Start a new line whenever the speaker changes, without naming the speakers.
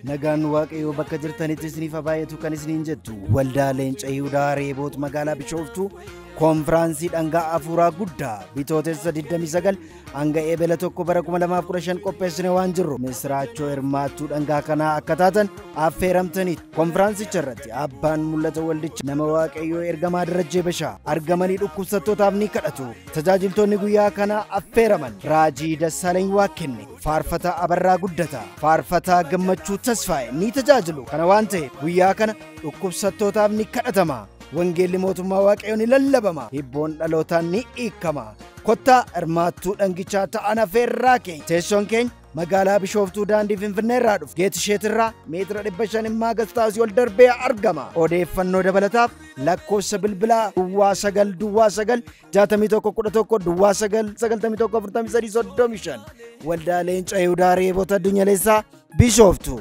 Nagaan Waaqayyoo bakka jirtanitti isiniif haa baay'atu kan isiniin jettu Waldaa Leenca Yihudaa Reeboot magaalaa Bishooftuu koonfiraansii dhangaa afuuraa guddaa Bitootessa 29 hanga Eebela 1 bara 2015 qopheessine waan jirru misiraachoo hirmaattuu dhangaa kanaa akka taatan affeeramtanii. Koonfiraansicha irratti abbaan mul'ata waldicha nama Waaqayyoo ergamaa Darajjee Bashaa argamanii dhukkubsattootaaf ni kadhatu. Tajaajiltoonni guyyaa kanaa affeeraman Raajii Dassaalany Waaqkenne, Faarfataa Abarraa Guddataa, Faarfataa Gammachuu Tasfaa'e ni tajaajilu. Kana waan ta'eef guyyaa kana dhukkubsattootaaf ni kadhatama. Wangeelli mootummaa Waaqayyoo ni lallabama. Hibboon dhalootaan ni hiikama. Kottaa hirmaattuu dhangichaa ta'an affeerraa keenya. Teessoon keenya magaalaa Bishooftuu daandii Finfinnee irraa dhufu. Geet isheetirraa meetira 500 immaa gastaasii ol darbee argama. Odeeffannoo dabalataaf lakkoofsa bilbilaa 09 09 61 11 09 91 43 35. Waldaa Leenca Yihudaa Reeboota Addunyaalessaa Bishooftuu.